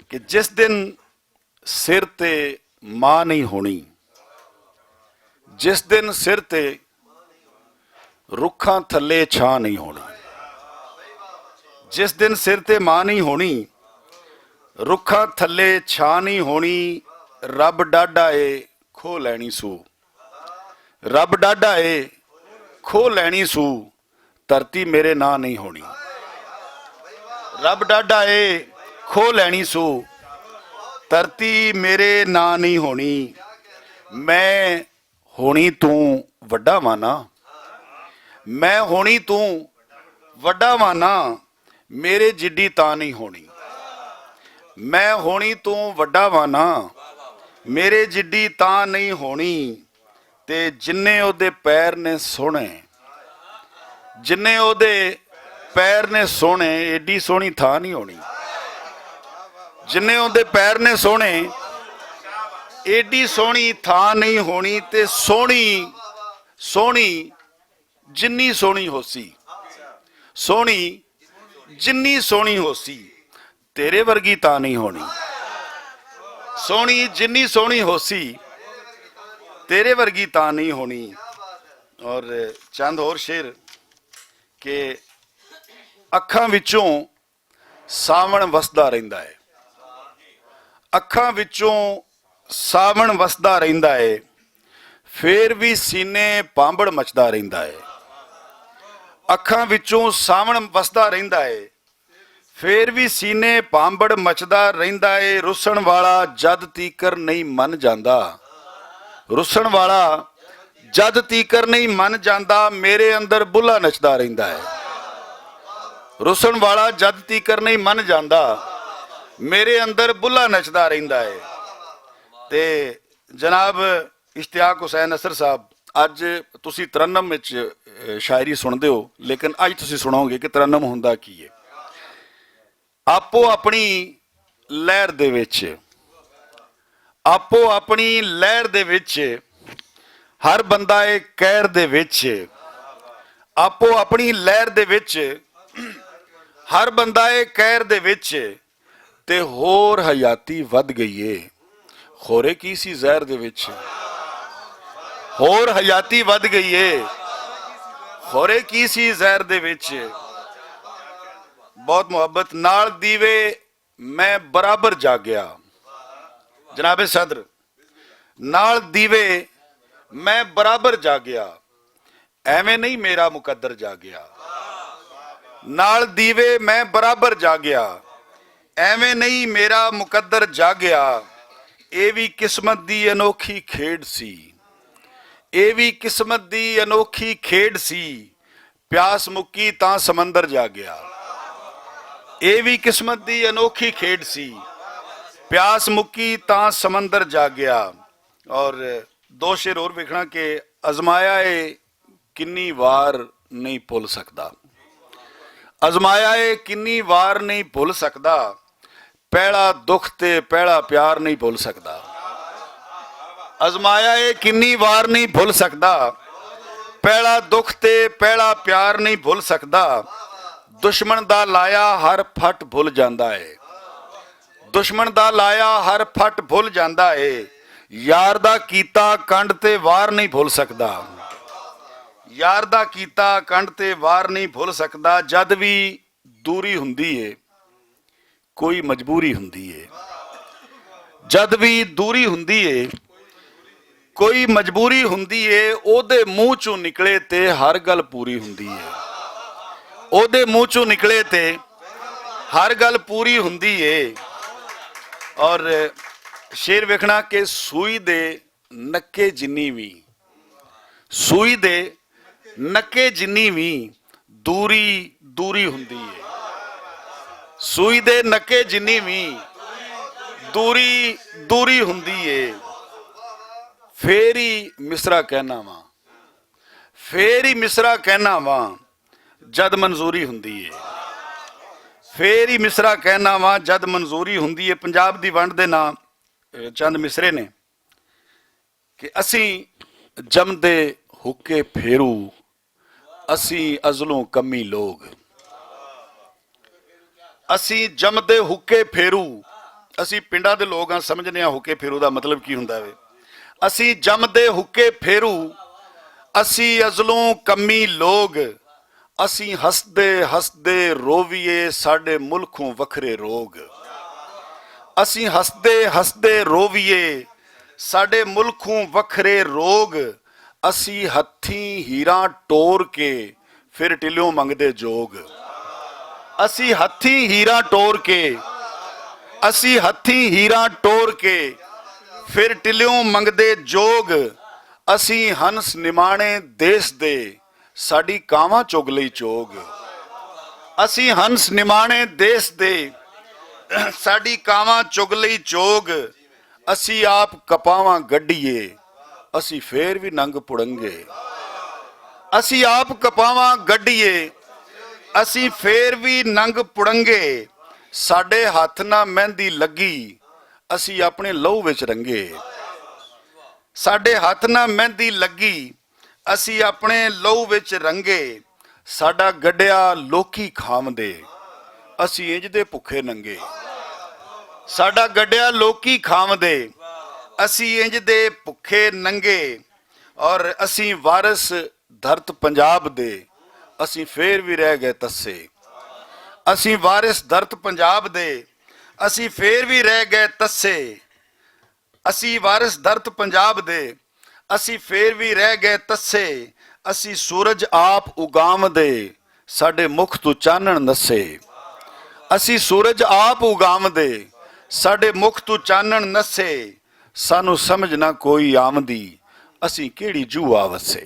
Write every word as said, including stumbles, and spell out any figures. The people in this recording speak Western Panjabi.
کہ جس دن سر تے ماں نہیں ہونی، جس دن سر تے رکھاں تھلے چھاں نہیں ہونی، جس دن سر تے ماں نہیں ہونی، رکھاں تھلے چھاں نہیں ہونی، رب ڈاڈا اے، کھو لینی سو۔ رب ڈاڈا اے، کھو لینی سو، دھرتی میرے ناں نہیں ہونی۔ رب ڈاڈا اے، کھو لینی سو، دھرتی میرے ناں نہیں ہونی۔ میں ہونی توں وڈا وانا، میں ہونی توں وڈا وانا، میرے جڈی تاں نہیں ہونی۔ میں ہونی توں وڈا وانا، میرے جڈی تاں نہیں ہونی۔ تے جنہیں او دے پیر نے سونے، جنہیں او دے پیر نے سونے، ایڈی سونی تھاں نہیں ہونی۔ جنہیں او دے پیر نے سونے، ایڈی سونی تھاں نہیں ہونی۔ تے سونی، سونی، جنی سونی ہوسی، سونی، جنی سونی ہوسی، تیرے ورگی تاں نہیں ہونی۔ سونی، جنی سونی ہوسی، تیرے ورگی تاں نہیں ہونی۔ اور چند ہور شعر کہ اکھاں وچوں ساون وسدا رہندا ہے، اکھاں وچوں ساون وسدا رہندا ہے، فیر وی سینے پامبڑ مچدا رہندا ہے۔ اکھاں وچوں ساون وسدا رہندا ہے، فیر وی سینے پامبڑ مچدا رہندا ہے۔ رسن والا جد تیکر نہیں من جاندا، رسن والا جد تیکر نہیں من جاندا، میرے اندر بلا نچدا رہندا ہے۔ رسن والا جد تیکر نہیں من جاندا، میرے اندر بلا نچدا رہندا ہے۔ تے جناب اشتیاق حسین اثر صاحب، اج تسی ترنم وچ، اے، شاعری سنتے ہو، لیکن اج تسی سناؤ گے کہ ترنم ہوندا کی ہے۔ آپو اپنی لہر دے وچ، آپو اپنی لہر دے وچ، ہر بندہ اے قہر دے وچ، آپو اپنی لہر دے وچ، ہر بندہ اے قہر دے وچ، تے ہور حیاتی ودھ گئی اے۔ خورے کی سی زہر دے وچ، ہور حیاتی ودھ گئی اے۔ خورے کی سی زہر دے وچ۔ بہت محبت نال دیوے میں برابر جاگیا۔ جناب صدر، نال دیوے میں برابر جاگیا، ایویں نہیں میرا مقدر جاگیا۔ نال دیوے میں برابر جاگیا، ایویں نہیں میرا مقدر جاگیا۔ اے وی قسمت دی انوکھی کھیڈ سی، اے وی قسمت دی انوکھی کھیڈ سی۔ پیاس مکی تاں سمندر جاگیا، اے وی قسمت دی انوکھی کھیڈ سی۔ پیاس مکی تاں سمندر جاگیا۔ اور دو شعر ہور ویکھنا کہ ازمایا اے کنی وار نہیں بھل سکدا، ازمایا اے کنی وار نہیں بھل سکدا، پہلا دکھ تے پہلا پیار نہیں بھل سکدا۔ ازمایا اے کنی وار نہیں بھل سکدا، پہلا دکھ تے پہلا پیار نہیں بھل سکدا۔ دشمن دا لایا ہر پھٹ بھل جاندا اے، دشمن دا لایا ہر پھٹ بھل جاندا اے۔ یار دا کیتا کنڈ تے وار نہیں بھل سکدا، یار دا کیتا کنڈ تے وار نہیں بھل سکدا۔ جد وی دوری ہوندی اے، کوئی مجبوری ہوندی اے۔ جد وی دوری ہوندی اے، کوئی مجبوری ہوندی اے، او دے منہ چوں نکلے تے ہر گل پوری ہوندی اے۔ او دے منہ چوں نکلے تے ہر گل پوری ہوندی اے۔ اور شعر ویکھنا کہ سوئی دے نکے جنی وی، سوئی دے نکے جنی وی دوری دوری ہوندی اے۔ سوئی دے نکے جنی وی دوری دوری ہوندی اے۔ فیر ہی مصرا کہنا واں، فیر ہی مصرا کہنا واں، جد منظوری ہوندی اے۔ فیر ہی مصرا کہنا واں جد منظوری ہوندی اے۔ پنجاب دی ونڈ دے ناں، اے، چند مصرے نے کہ اسی جمدے حکے پھیرو، اسی ازلوں کمی لوگ، اسی جمدے حکے پھیرو، اسی پنڈاں دے لوگ ہاں، سمجھنے ہاں ہوکے پھیرو دا مطلب کی ہوندا وے۔ اسی جمدے ہوکے پھیرو، اسی ازلوں کمی لوگ، اسی ہسدے ہسدے روویے ساڈے ملکوں وکھرے روگ۔ اسی ہسدے ہسدے روویے ساڈے ملکوں وکھرے روگ۔ اسی ہتھیں ہیراں ٹور کے پھر ٹلیوں منگدے جوگ۔ اسی ہتھیں ہیراں ٹور کے، اسی ہتھیں ہیراں ٹور کے پھر ٹلیوں منگدے جوگ۔ اسی ہنس نمانے دیس دے، ساڈی کاواں چگ لئی چوگ۔ اسی ہنس نمانے دیس دے، ساڈی کاواں چگ لئی چوگ۔ اسی آپ کپاواں گڈیے، اسی فیر وی ننگ پڑنگے۔ اسی آپ کپاواں گڈیے، اسی فیر وی ننگ پڑنگے۔ ساڈے ہتھ نہ مہندی لگی، اسی اپنے لہو وچ رنگے۔ ساڈے ہتھ نہ مہندی لگی، اسی اپنے لہو وچ رنگے۔ ساڈا گڈیا لوکی کھاوندے، اسی انج دے بھکھے ننگے۔ ساڈا گڈیا لوکی کھاوندے، اسی انج دے بھکھے ننگے۔ اور اسی وارث دھرت پنجاب دے، اسی فیر وی رہ گئے تسے۔ اسی وارث دھرت پنجاب دے، اسی فیر وی رہ گئے تسے۔ اسی وارث دھرت پنجاب دے، اسی فیر وی رہ گئے تسے۔ اسی سورج آپ اگام دے، ساڈے مکھ تو چانن نسے۔ اسی سورج آپ اگام دے، ساڈے مکھ تو چانن نسے۔ سانو سمجھ نہ کوئی آمدی، اسی کیڑی جو آ وسے۔